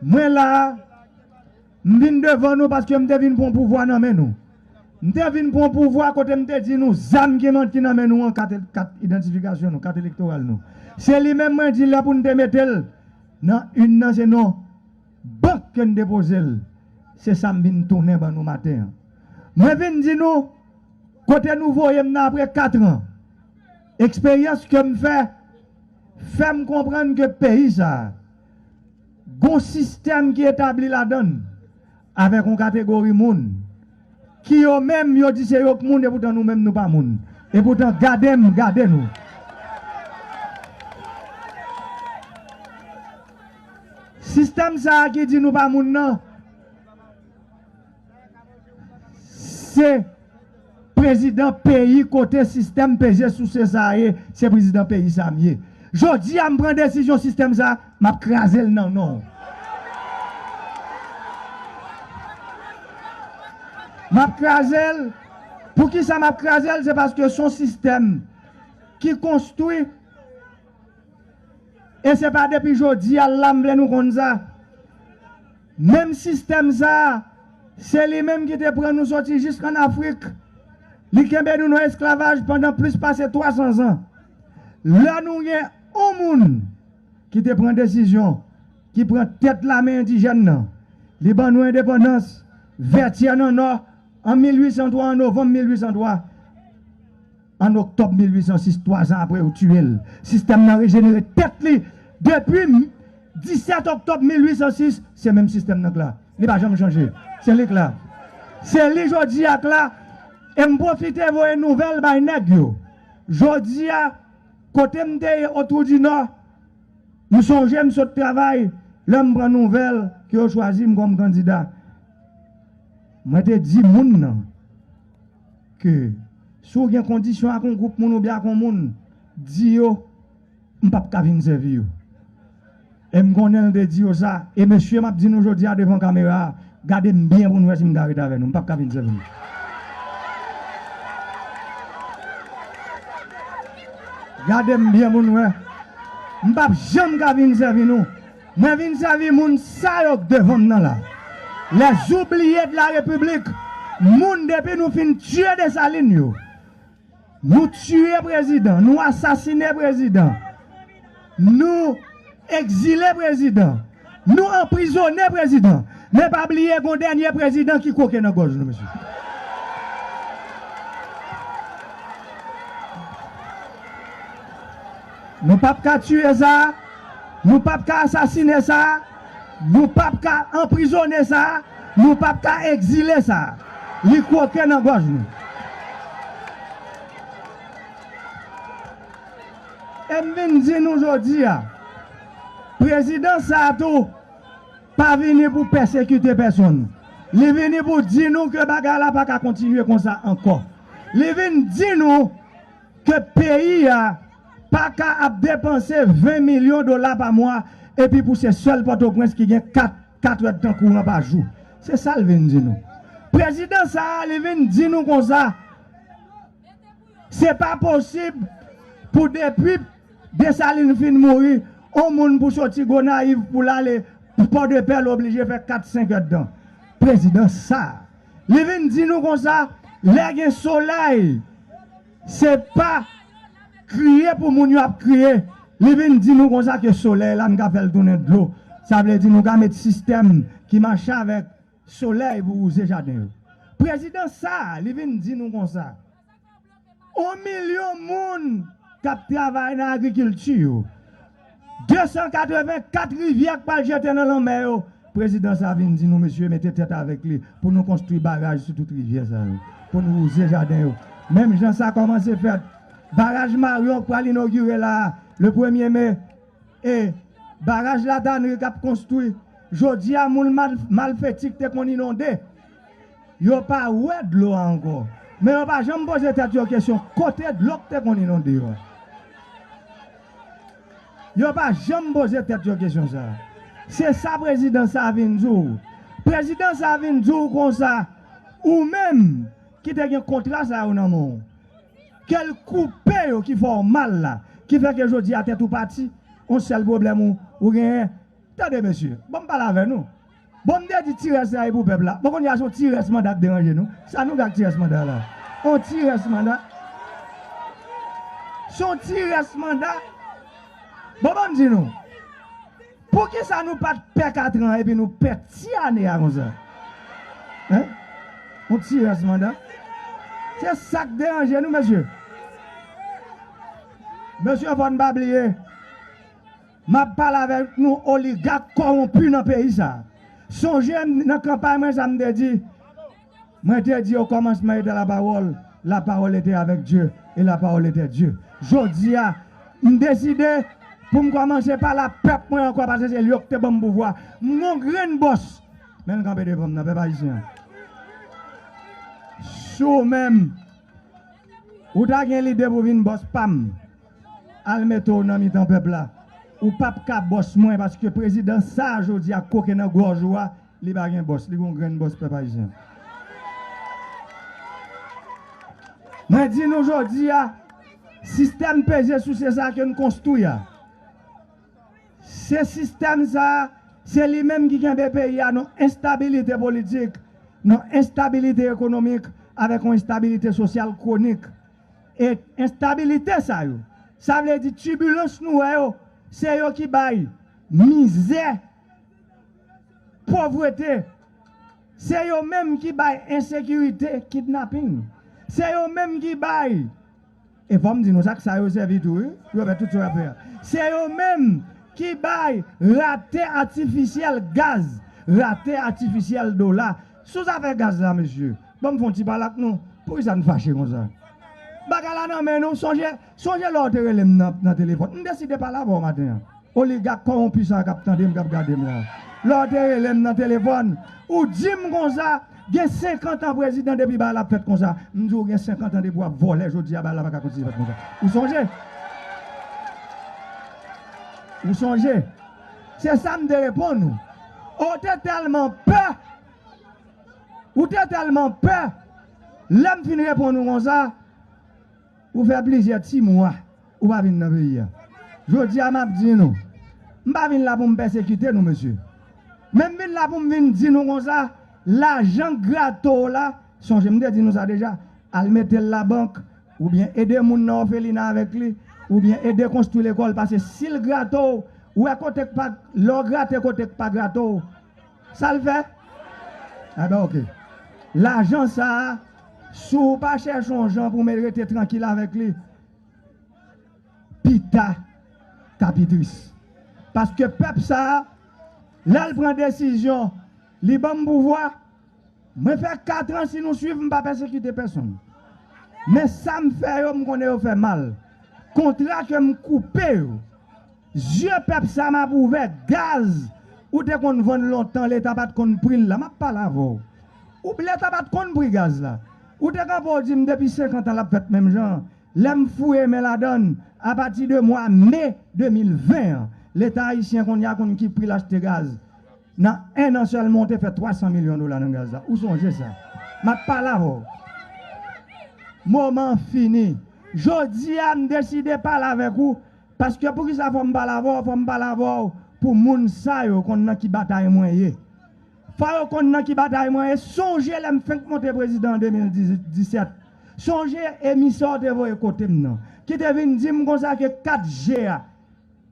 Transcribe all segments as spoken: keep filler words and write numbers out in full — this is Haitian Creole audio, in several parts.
Mwen la a, m vin devan nou paske m te vin pran pouvwa nan men nou. M te vin pran pouvwa kote m te di nou zam ki nan men nou an, kat, kat idantifikasyon nou, kat elektoral nou. Se li menm mwen di lè pou n te mete l nan inn nan, se non bank ke n depoze l. Se sa m vin tounen ban nou maten an. Mwen vin di nou kote nou voye m nan apre kat an. Eksperyans ke m fè, fè m konprann ke peyi sa a, gon sistèm ki etabli ladan l avèk yon kategori moun ki yo menm yo di se yo k moun, epoutan nou menm nou pa moun. Epoutan gade m, gade nou. Sistèm sa a ki di nou pa moun nan, se prezidan peyi kote sistèm peze souse sa a ye, se prezidan peyi sa a m ye. Jodi a m pran desizyon sistèm sa a, m ap kraze l nan non w. M ap kraze l. Poukisa m ap kraze l? Se paske se yon sistèm ki konstwi. E se pa depi jodi a la m vle nou konn sa. Menm sistèm sa a, se li menm ki te pran nou soti jisk ann Afrik. Li kenbe nou nan esklavaj pandan plis pase twa san zan. Lè nou gen yon moun ki te pran desizyon, ki pran tèt lame endijèn nan, li ban nou endepandans, Vètyè nan Nò, an mil uit san twa, an novanm mil uit san twa. An oktòb mil uit san sis, twa zan apre, yo tiye l. Sistèm nan rejenere tèt li. Depi m-, disèt oktòb mil uit san sis, se menm sistèm nan k la. Li pa janm chanje. Se li k la. Se li jodi a k la. E m pwofite voye nouvèl bay nèg yo. Jodi a, kote m te ye, Otwou di Nò, m sonje m sot travay, lè m pran nouvèl ke yo chwazi m kòm kandida. Mwen te di moun nan ke si w gen kondisyon ak yon gwoup moun oubyen ak yon moun, di yo, m p ap ka vin sèvi yo. E m konnen l te di yo sa, e mesye, m ap di nou jodi a devan kamera a, gade m byen pou n wè si m ka ret avè nou, m p ap ka vin sèvi nou. Gade m byen pou n wè. M p ap janm ka vin sèvi nou. Mwen vin sèvi moun sa yo k devan m nan la. Les oubliés de la République, moun depi nou fin tiye Desalin yo. Nou tiye prezidan, nou asasinen prezidan, nou egzile prezidan, nou anprizone prezidan. Men pa bliye gon dènye prezidan ki kwoke nan gòj nou, mesye. Nou p ap ka tiye sa, nou p ap ka asasine sa, nou p ap ka anprizone sa, nou p ap ka egzile sa. Li kwoke nan gòj nou. E m vin di nou jodi a, prezidan sa a tou pa vini pou pèsekite pèsonn. Li vini pou di nou ke bagay la pa ka kontinye konsa ankò. Li vin di nou ke peyi a pa ka ap depanse ven milyon dola pa mwa, epi pou se sèl Pòtoprens ki gen kat, kat èdtan kouran pa jou. Se sa l vin di nou. Prezidan sa a, li vin di nou konsa, se pa posib pou depi Desalin fin mouri, on moun pou soti Gonayiv pou l ale Pòdepè, l oblije fè kat, senk èdtan. Prezidan sa a, li vin di nou konsa, lè gen solèy, se pa kriye pou moun yo ap kriye. Li vin di nou konsa ke solèy la, n ka fè l tounen dlo. Sa vle di nou ka met sistèm ki mache avèk solèy pou wouze jaden yo. Prezidan sa a, li vin di nou konsa, on milyon moun k ap travay nan agrikilti yo, de san katreven kat rivyè k pral jete nan lanmè yo. Prezidan sa a vin di nou, mesye, mete tèt avèk li pou nou konstwi baraj sou tout rivyè sa yo, pou nou wouze jaden yo. Menm jan sa kòmanse fèt, baraj Maryon k pral inogire la a, le premye me, e baraj Latanri k ap konstwi. Jodi a, moun mal-, Malfeti k te konn inonde, yo pa wè dlo a ankò. Men yo pa janm poze tèt yo kesyon, kote dlo k te konn inonde yo a? Yo pa janm poze tèt yo kesyon sa a. Se sa prezidan sa a vin di w. Prezidan sa a vin di w konsa, ou menm ki te gen kontra sa yo nan men w, ke l koupe yo ki fè w mal la, ki fè ke jodi a tèt ou pati, yon sèl pwoblèm ou, ou genyen, Tande, mesye, bon, m pale avè nou. Bon, m te di ti rès la e pou pèp la. Bon, kounye a, se yon ti rès manda k deranje nou. Sa nou gen ak ti rès manda la? Yon ti rès manda? Se yon ti rès manda? Bon, ban m di nou. Poukisa nou pa t pè katran epi nou pè ti ane a konsa? Hein? Yon ti rès manda? Se sa k deranje nou, mesye. Mesye, fò n pa bliye. M ap pale avèk nou oligak kòwonpi nan peyi sa. Sonje m nan kanpay mwen sa m te di. Mwen te di, au commencement était la parole, la parole était avec Dieu, et la parole était Dieu. Jodi a, m deside pou m kòmanse pale ak pèp mwen ankò, paske se li yo ki te ban m pouvwa. M gon grenn bòs, men l kanpe devan m nan, pèp ayisyen. Si w menm, ou ta gen lide pou vin bòs pa m, al mete w nan mitan pèp la. Ou p ap ka bòs mwen, paske prezidan sa a jodi a koke nan gòj ou a, li pa gen bòs, li gon grenn bòs pèp ayisyen. Mwen di nou jodi a, sistèm peze souse sa a ke n konstwi a, se sistèm sa a, se li menm ki kenbe peyi a nan enstabilite politik, nan enstabilite ekonomik, avèk yon enstabilite sosyal kwonik. E enstabilite sa yo, sa vle di tibilans nou wè yo, se yo ki bay mizè, povrete. Se yo menm ki bay ensekirite, kidnaping. Se yo menm ki bay, e fò m di nou sa, k sa yo sèvi tou, wi. Yo fè tout sa yo ap fè a. Se yo menm ki bay rate atifisyèl gaz, rate atifisyèl dola. Sou zafè gaz la, mesye, ban m fè yon ti pale ak nou. Poukisa n fache konsa? Bagay la nan men nou. Sonje, sonje lè w te rele m nan, nan telefòn. M deside pale avè w maten an. Oligak kòwonpi sa k ap tande m, k ap gade m la. Lè w te rele m nan telefòn, ou di m konsa, gen senkant an prezidan depi bagay la ap fèt konsa. M di w gen senkant an depi w ap vòlè, jodi a bagay la pa ka kontinye fèt konsa. Ou sonje? Ou sonje? Se sa m te reponn ou. Ou te tèlman pè, ou te tèlman pè, lè m fin reponn ou konsa, ou fè plizyè ti mwa, ou pa vin nan peyi a. Jodi a, m ap di nou, m pa vin la pou m pèsekite nou, mesye. Men m vin la pou m vin di nou konsa, lajan grato w la, sonje m te di nou sa deja, al mete l labank, oubyen ede moun nan òfelina avèk li, oubyen ede konstwi lekòl, paske si l grato w, ou wè kote k pa, lè w grate kote k pa grato w, sa l fè? Enben, oke. Lajan sa a, si w pa chèche yon jan pou w rete trankil avèk li, pita k ap pi tris. Paske pèp sa a, lè l pran desizyon, li ban m pouvwa, mwen fè kat an, si nou swiv, m pa pèsekite pèsonn. Men sa m fè yo, m konnen yo fè mal. Kontra ke m koupe yo, zye pèp sa m ap ouvè, gaz ou te konn vann lontan, Leta pa t konn pri l la, m ap pale avè w. Ou, Leta pa t konn pri gaz la. Ou te kanpe w di m depi senkant an l ap fèt menm jan an. Lè m foure men ladan l, apati de mwa me de mil ven an, Leta ayisyen kounye a konn ki pri l achte gaz. Nan en an sèlman, w te fè twa san milyon dola nan gaz la. Ou sonje sa? M ap pale avè w. Moman an fini. Jodi a, m deside pale avèk ou. Paske poukisa fò m pale avè w? Fò m pale avè w pou moun sa yo konn nan ki batay mwen ye. Fò yo konn nan ki batay mwen ye. Sonje lè m fenk monte prezidan an de mil disèt. Sonje emisè w te voye kote m nan, ki te vin di m konsa ke kat G a,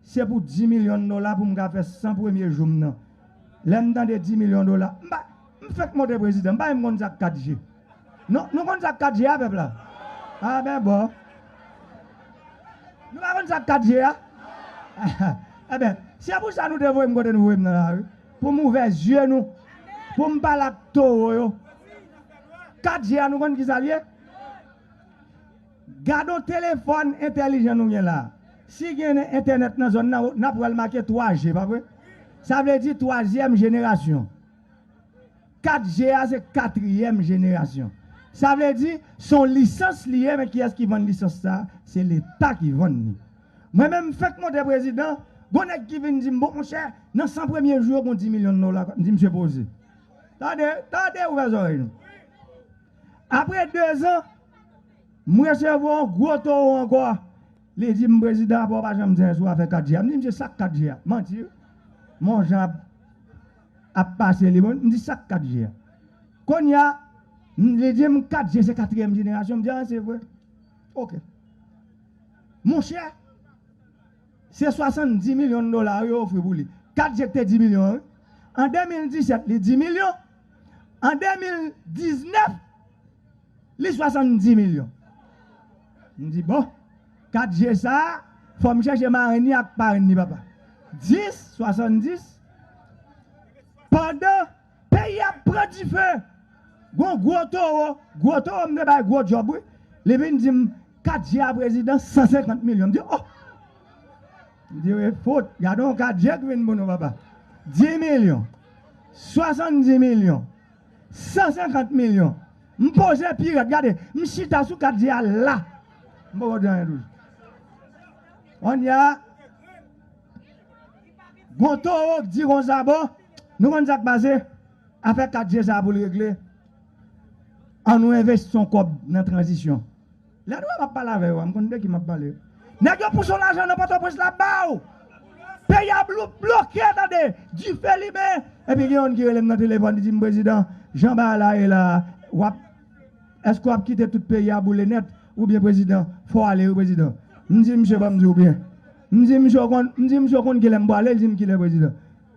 se pou dis milyon dola pou m ka fè san premye jou m nan. Lè m tande dis milyon dola, m pa, m fenk monte prezidan, m pa menm konn sa k kat G. Non, nou konn sa k kat G a, pèp la? A ben bon. Nou pa konn sa k kat G a? Eben, se pou sa nou te voye m kote nou voye m nan la, wi. Pou m ouvè zye nou. Pou m pale ak towo yo. Kat G a, nou konn ki sa l ye? Gade yon telefòn entèlijan nou gen la. Si gen entènèt nan zòn nan, n ap wè l make twa G, pa vre? Sa vle di twazyèm jenerasyon. Kat G a se katriyèm jenerasyon. Sa vle di, se yon lisans li ye, men kiyès ki vann lisans sa a? Se Leta ki vann li. Mwen menm, m fenk monte prezidan, gon nèg ki vin di m, bon, monchè, nan san premye jou yo, gon dis milyon dola. M di, misye poze. Tande, tande, ouvè zòrèy nou. Apre dezan, m resevwa yon gwo towo ankò. Li di m, prezidan, apa w pa janm di anyen sou afè kat G a? M di, misye, sa k kat G a? Manti, wi. Monjan ap, ap pase li. Bon, m di, "Sa k kat G a?" Kounye a, m, li di m, "Kat G se katriyèm jenerasyon." M di, "A, se vre." Ok. Monchè, se swasanndis milyon dola yo ofri pou li. Kat G te di milyon, wi. An de mil disèt, li di milyon. An de mil diznèf, li swasanndis milyon. M di, "Bon, kat G sa a, fò m chèche marenn li ak parenn li, papa." Dis, swasanndis, pandan peyi a ap pran dife, gon gwo towo, gwo towo m te bay gwo djòb, wi. Li vin di m, "Kat G a prezidan, san senkant milyon." M di, "Oh!" M di, "Wi, fout, gade yon kat G ki vin pou nou, papa." Dis milyon, swasanndis milyon, san senkant milyon. M poze pi rèd, gade, m chita sou kat G a la. M poko di anyen toujou. Kounye a, gon towo k di konsa, "Bon, nou konn sa k pase, afè kat G sa a pou l regle, an nou envesti yon kòb nan tranzisyon." Lè nou wè m ap pale avè yo a, m konn de ki m ap pale. Nèg yo pouse yon lajan nan Pòtoprens la ba w. Peyi a blou-, bloke, tande. Dife limen. Epi gen youn ki rele m nan telefòn, li di m, "Prezidan, jan bagay la ye la, w ap, èske w ap kite tout peyi a boule nèt? Oubyen, prezidan, fò w ale, wi, prezidan." M di, "Misye, ban m di w byen." M di, "Misye, w konn, m di, misye, w konn kilè m pwale?" Li di m, "Kilè, prezidan?"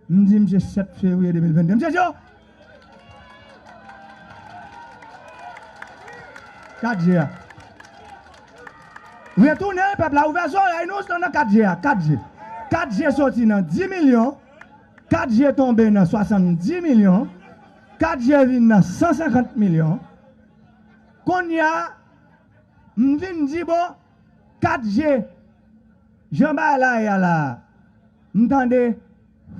M di, "Misye, sèt fevriye de mil venn de." Misye di, "Oh!" Kat G a. Retounen, pèp la, ouvè zòrèy nou, se nan kat G a, kat G. Kat G soti nan dis milyon, kat G tonbe nan swasanndis milyon, kat G vin nan san senkant milyon. Kounye a, m vin di, "Bon, kat G, jan bagay la ye a la a, m tande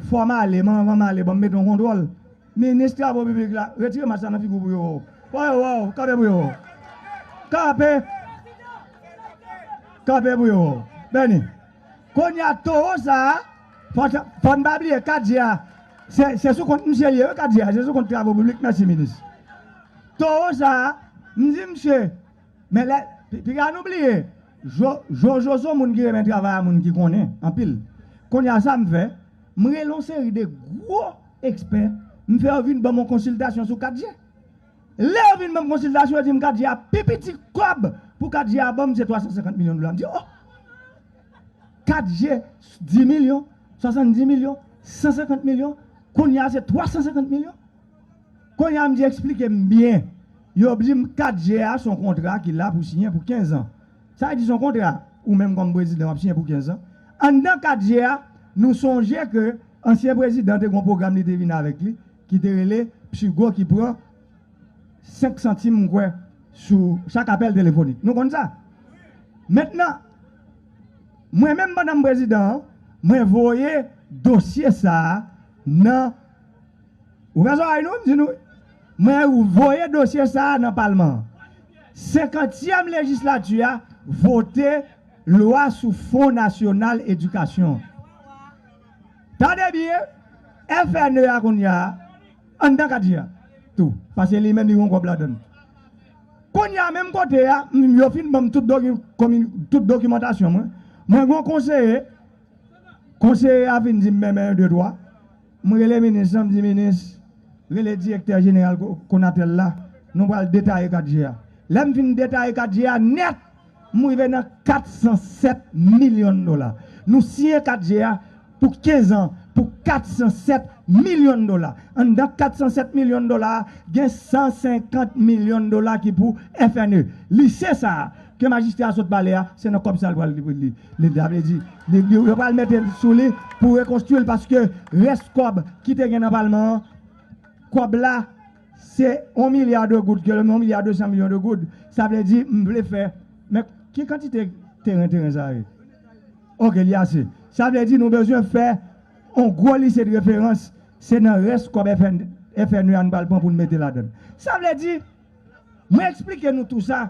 fò m ale, men anvan m ale, ban m mete yon kontwòl." Minis Travo Piblik la, retire mas la nan figi w pou yo wè w. Fò yo wè w, kanpe pou yo wè w. Kanpe. Kanpe pou yo wè w. Beni. Kounye a, towo sa a, fò, fò n pa bliye, kat G a, se, se sou kont misye l ye, wi, kat G a, se sou kont Travo Piblik, mèsi, minis. Towo sa a, m di misye, men lè, pi-, piga nou bliye, Jo-, Jojo se yon moun ki renmen travay a moun ki konnen anpil. Kounye a, sa m fè, m rele yon seri de gwo ekspè, m fè yo vin ban m yon konsiltasyon sou kat G. Lè yo vin ban m konsiltasyon, yo di m kat G a pi piti kòb pou kat G a ban m se twa san senkant milyon dola. M di, "Oh!" Kat G, dis milyon, swasanndis milyon, san senkant milyon, kounye a se twa san senkant milyon. Kounye a m di, "Eksplike m byen." Yo di m kat G a se yon kontra ki la pou siyen pou kenz an. Sa vle di se yon kontra, ou menm kòm prezidan w ap siyen pou kenz an. Anndan kat G a, nou sonje ke ansyen prezidan te gen yon pwogram li te vin avèk li, ki te rele Psigo ki pran senk santim, m kwè, sou chak apèl telefonik. Nou konn sa? Mentnan, mwen menm pandan m prezidan an, mwen voye dosye sa a nan, ouvè zòrèy nou, m di nou, mwen voye dosye sa a nan palman an. Senkantyèm lejislati a vote lwa sou Fon Nasyonal Edikasyon. Tande byen, F N E a kounye a, anndan kat G a tou, paske li menm li gen yon kòb ladan l. Kounye a, menm kote a, m, yo fin ban m tout doki-, komi-, tout dokimantasyon mwen. Mwen gen yon konseye, konseye a fin di m, "Men, men, de, twa." M rele minis lan, m di, "Minis, rele direktè jeneral Ko-, Konatel la, nou pral detaye kat G a." Lè m fin detaye kat G a nèt, m rive nan kat san sèt milyon dola. Nou siyen kat G a pou kenz an, pou kat san sèt milyon dola. Anndan kat san sèt milyon dola a, gen san senkant milyon dola ki pou F N E. Lise sa a, ke majistra a sot pale a, se nan kòb sa a l pral li, li, li, sa vle di, li, li, yo pral mete l sou li pou rekonstwi l, paske rès kòb ki te gen nan palman an, kòb la, se yon milya de goud, ke yon milya de san milyon de goud. Sa vle di, m vle fè, men ki kantite teren, teren sa ye? Ok, li ase. Sa vle di, nou bezwen fè yon gwo lise de referans, se nan rès kòb F N, F N E a nou pral pran pou n mete ladan l. Sa vle di, mwen eksplike nou tou sa.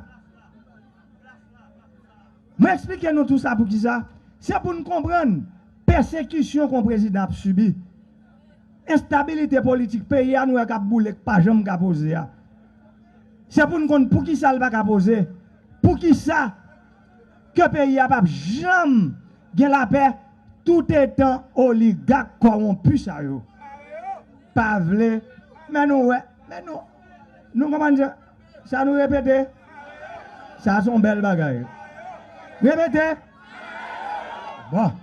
Mwen eksplike nou tou sa poukisa. Se pou n konprann pèsekisyon ke yon prezidan ap sibi. Enstabilite politik peyi a nou wè k ap boule, k pa janm ka poze a. Se pou n konn poukisa l pa ka poze. Poukisa ke peyi a p ap janm gen lapè Toutetan oligak kòwonpi sa yo pa vle, men nou wè, men nou, nou kòmanse, sa nou repete, sa se yon bèl bagay. Repete. Bon,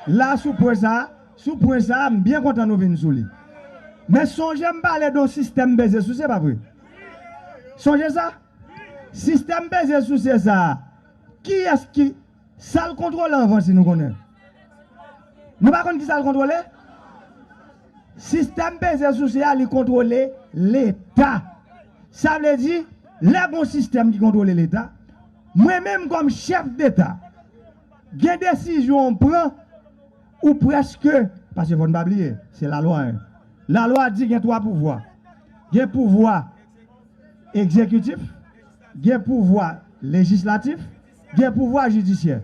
la sou pwen sa, sou pwen sa, m byen kontan nou vin sou li. Men sonje m pale de yon sistèm peze souse, pa vre? Sonje sa? Sistèm peze souse sa, kiyès ki, sa l kontwole anvan, si nou konnen? Nou pa konn ki sa l kontwole? Sistèm peze souse a, li kontwole Leta. Sa vle di, lè gon sistèm ki kontwole Leta, mwen menm kòm chèf deta, gen desizyon m pran, ou prèske, paske fò n pa bliye, se lalwa, en. Lalwa di gen twa pouvwa. Gen pouvwa egzekitif, gen pouvwa lejislatif, gen pouvwa jidisyè.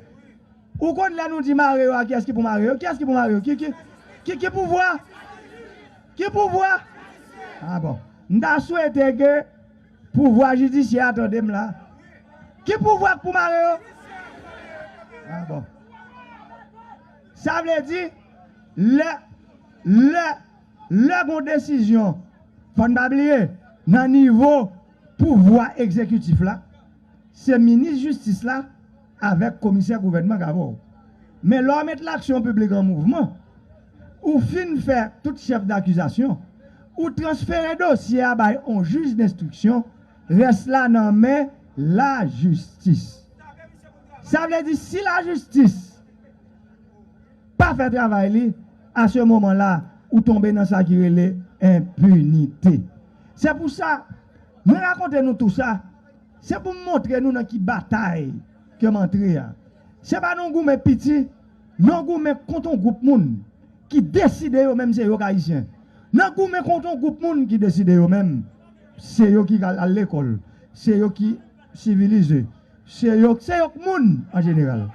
Ou konn lè nou di mare yo a, kiyès ki pou mare yo? Kiyès ki pou mare yo? Ki, ki, ki, ki pouvwa? Ki pouvwa? Ah bon. M ta swete ke pouvwa jidisyè a tande m la. Ki pouvwa k pou mare yo? Ah bon. Sa vle di, lè, lè, lè gon desizyon, fò n pa bliye, nan nivo pouvwa egzekitif la, se minis jistis la avèk komisè gouvènman k avè w. Men lè w met laksyon piblik an mouvman, ou fin fè tout chèf dakizasyon, ou transfere dosye a bay on jij denstriksyon, rès la nan men lajistis. Sa vle di, si lajistis pa fè travay li, a se moman la, ou tonbe nan sa ki rele enpinite. Se pou sa, mwen rakonte nou tou sa, se pou m montre nou nan ki batay ke m antre a. Se pa nan goumen piti, nan goumen kont on gwoup moun ki deside yo menm se yo k Ayisyen. Nan goumen kont on gwoup moun ki deside yo menm se yo ki al, al lekòl, se yo ki sivilize, se yo, se yo k moun an jeneral.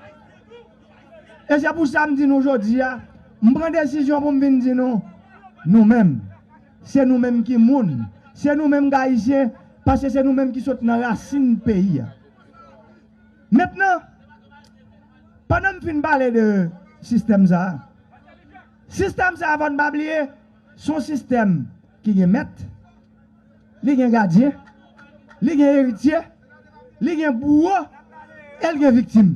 E se pou sa m di nou jodi a, m pran desizyon pou m vin di nou, nou menm, se nou menm ki moun, se nou menm k Ayisyen, paske se nou menm ki sot nan rasin peyi a. Mentnan, pandan m fin pale de sistèm sa a, sistèm sa a, fò n pa bliye, se yon sistèm ki gen mèt, li gen gadyen, li gen eritye, li gen bouwo, e l gen viktim.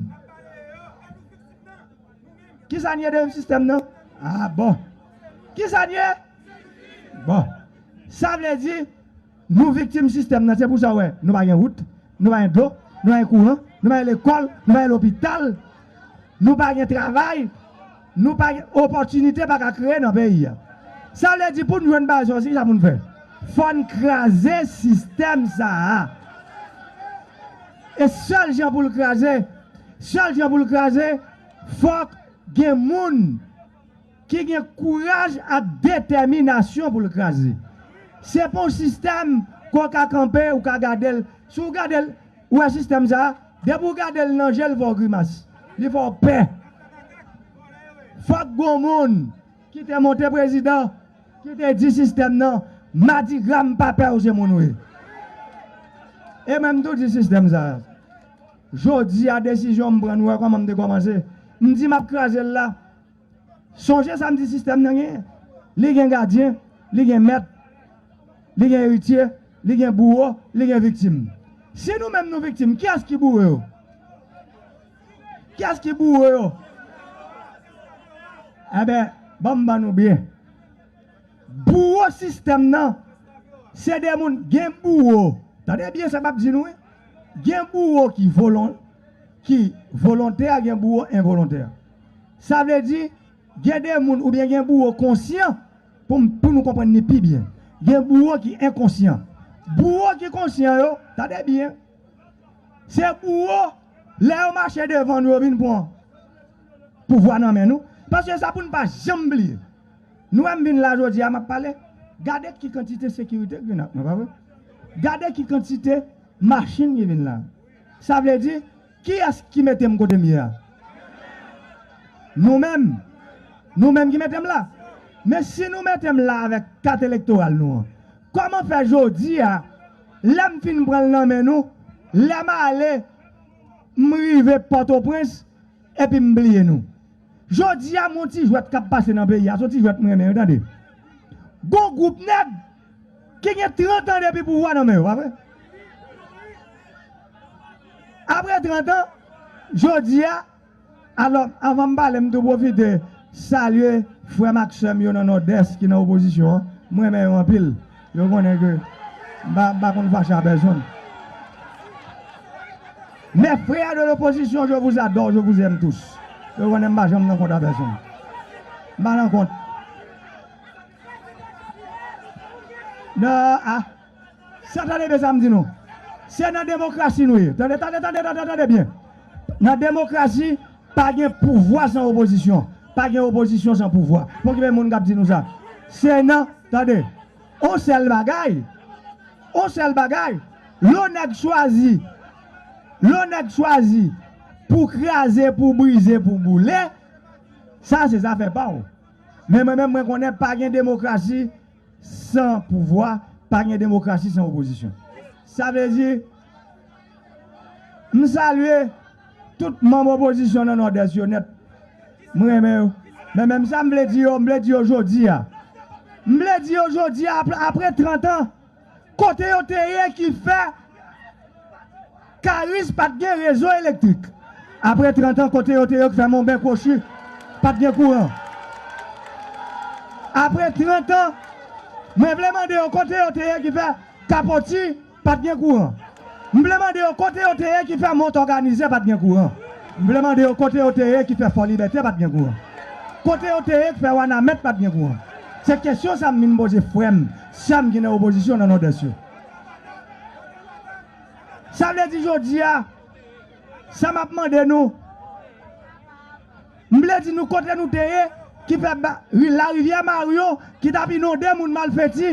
Kisa n ye de sistèm nan? Ah bon. Kisa n ye? Bon. Sa vle di, nou viktim sistèm nan. Se pou sa w wè, nou pa gen wout, nou pa gen dlo, nou pa gen kouran, nou pa gen lekòl, nou pa gen lopital, nou pa gen travay, nou pa gen opòtinite pa ka kreye nan peyi a. Sa vle di pou n jwenn bagay sa yo, se kisa pou n fè? Fò n kraze sistèm sa a. E sèl jan pou l kraze, sèl jan pou l kraze, fòk gen moun ki gen kouraj ak detèminasyon pou l kraze. Se pa yon sistèm ke w ka kanpe, ou ka gade l. Si w gade l, ou wè sistèm sa a, depi w gade l nan je l fè w grimas. Li fè w pè. Fòk gon moun ki te monte prezidan, ki te di sistèm nan, madigra m pa pè w, se moun ou ye. E mwen m tou di sistèm sa a. Jodi a, desizyon m pran, nou wè kòman m te kòmanse. M di m ap kraze l la. Sonje sa m di sistèm nan genyen. Li gen gadyen, li gen mèt, li gen eritye, li gen bouwo, li gen viktim. Si nou menm nou viktim, kiyès ki bouwo yo? Kiyès ki bouwo yo? Enben, ban m ban nou byen. Bouwo sistèm nan, se de moun, gen bouwo. Tande byen sa m ap di nou, wi. Gen bouwo ki volon, ki volontè, gen bouwo envolontè. Sa vle di, gen de moun oubyen gen bouwo konsyan, pou m, pou nou konprann li pi byen. Gen bouwo ki enkonsyan. Bouwo ki konsyan yo, tande byen, se bouwo, lè yo mache devan nou, yo vin pran pouvwa nan men nou. Paske sa pou n pa janm bliye. Nou wè m vin la jodi a, m ap pale. Gade ki kantite sekirite ki vin ak mwen, pa vre? Gade ki kantite machin ki vin la. Sa vle di, kiyès ki mete m kote m ye a? Nou menm. Nou menm ki mete m la. Men si nou mete m la avèk kat elektoral nou an, kòman fè jodi a, lè m fin pran l nan men nou, lè m ale, m rive Pòtoprens, epi m bliye nou? Jodi a, m yon ti jwèt k ap pase nan peyi a, se yon ti jwèt m renmen, wi, tande. Gon gwoup nèg ki gen trant an depi pouvwa nan men yo, pa vre? Apre trant an, jodi a, alò, anvan m pale, m tou pwofite salye frè m ak sè m yo nan Nòdès ki nan opozisyon an. M renmen yo anpil. Yo konnen ke m pa, m pa konn fache a pèsonn. Mes frères de l'opposition, je vous adore, je vous aime tous. Yo konnen m pa janm nan kont a pèsonn. M pa nan kont. Non, a. Sa tande byen sa m di nou. Se nan demokrasi nou ye. Tande, tande, tande, tande, tande byen. Nan demokrasi, pa gen pouvwa san opozisyon. Pa gen opozisyon san pouvwa. Pokipe moun k ap di nou sa. Se nan, tande, on sèl bagay. On sèl bagay. Lè yon nèg chwazi, lè yon nèg chwazi pou kraze, pou brize, pou boule, sa se zafè pa w. Men mwen menm, mwen konnen pa gen demokrasi san pouvwa, pa gen demokrasi san opozisyon. Sa vle di, m salye tout manm opozisyon nan Nòdès yo nèt. M renmen yo. Men menm sa m vle di yo, m vle di yo jodi a. M vle di yo jodi a, apre, apre trant an, kote yo te ye ki fè Karis pa t gen rezo elektrik. Apre trant an, kote yo te ye ki fè Monben Kwochi pa t gen kouran. Apre trant an, mwen vle mande yo kote yo te ye ki fè Kapoti pa t gen kouran. M vle mande yo kote yo te ye ki fè Mont Òganizè pa t gen kouran. M vle mande yo kote yo te ye ki fè Fò Libète pa t gen kouran. Kote yo te ye ki fè Wanament pa t gen kouran. Se kesyon sa m vin poze frè m, sè m ki nan opozisyon nan Nòdès yo. Sa vle di jodi a, sa m ap mande nou, m vle di nou kote nou te ye, ki fè ba, ri, larivyè Mario, ki t ap inonde moun Malfeti,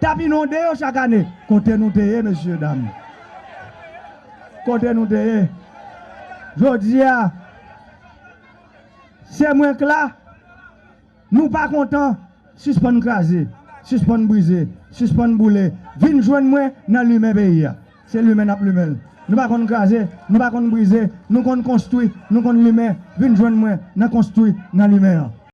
t ap inonde yo chak ane. Kote nou te ye, mesye dam? Kote nou te ye? Jodi a, se mwen k la. Nou pa kontan, sispann kraze, sispann brize, sispann boule. Vin jwenn mwen nan limen peyi a. Se limen n ap limen l. Nou pa konn kraze, nou pa konn brize, nou konn konstwi, nou konn limen. Vin jwenn mwen nan konstwi, nan limen an.